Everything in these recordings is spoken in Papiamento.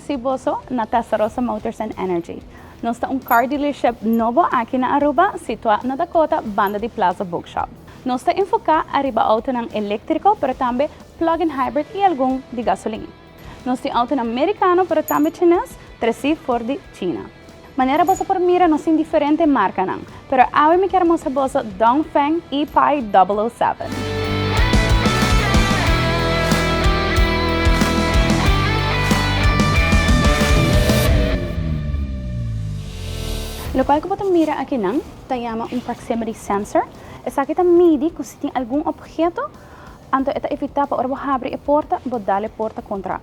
introduci boso na Testarossa Motors and Energy. Nos ta un car dealership nobo aki na Aruba, situa na Dakota, banda di Plaza Bookshop. Nos ta enfoca ariba autonan electrico pero tambe plug-in hybrid y algun di gasolin. Nos tin autonan Mericano pero tambe Chines, treci for di China. Manera boso por mira nos tin diferente marcanan, pero awe mi kier mustra boso Dongfeng E-Pi 007. Locual cu bo ta mira akinan ta yama un proximity sensor. Esaki ta midi cu si tin algun obheto, anto e ta evita pa ora bo habri e porta bo dal e porta contra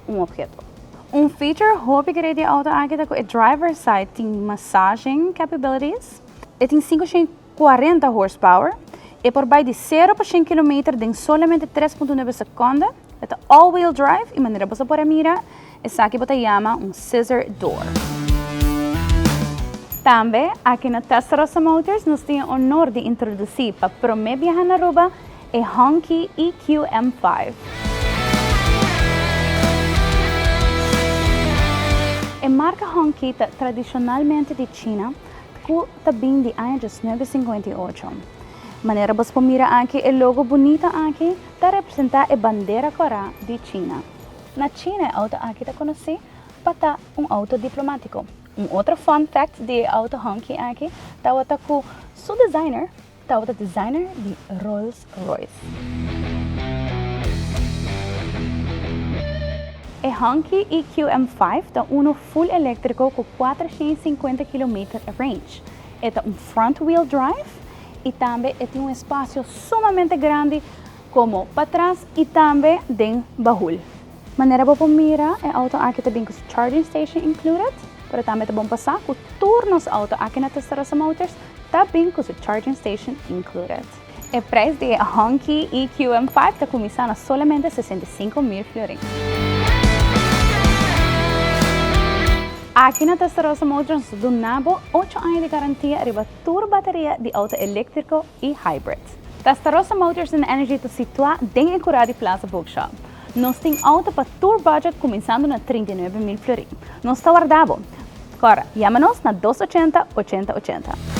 un obheto. Un feature hopi great di e auto aki ta cu e driver side tin massaging capabilities. E tin 540 horsepower. E por bay di 0 pa 100 kilometer den solamente 3.9 seconde. E ta all wheel drive y manera boso por a mira esaki bo ta yama un scissor door. Tambe aki na Testarossa Motors nos tin e honor di introduci pa prome biaha na Aruba e Hongqi EQM5. E marka Hongqi ta tradishonalmente di China ku ta bin di aña 1958. Manera bos por mira aki e logo bunita aki ta representá e bandera kòrá di China. Na China e outo aki ta konosí pa ta un outo diplomátiko. Un otro fun fact di e outo Hongqi aki tabata ku su designer Tabata designer di Rolls Royce. E Hongqi EQM5 ta uno full electrico cu 450 kilometer range. E ta un front wheel drive y tambe e tin un espacio sumamente grandi como patras y tambe den bahul. Manera bo por mira e auto aki ta bin cu su charging station included, pero tambe ta bon pa sa cu tur nos auto aki na Testarossa Motors ta bin cu su charging station included. E prijs di e Hongqi EQM5 ta cuminsa na solamente 65 mil florin. Aki na Testarossa Motors nos ta duna bo 8 aña di garantia riba tur bateria di auto electrico y hybrid. Testarossa Motors and Energy ta situa den e cura di Plaza Bookshop. Nos tin auto pa tur budget cuminsando na 39 mil florin. Nos ta warda bo. Cora, yama nos na 280 80 80.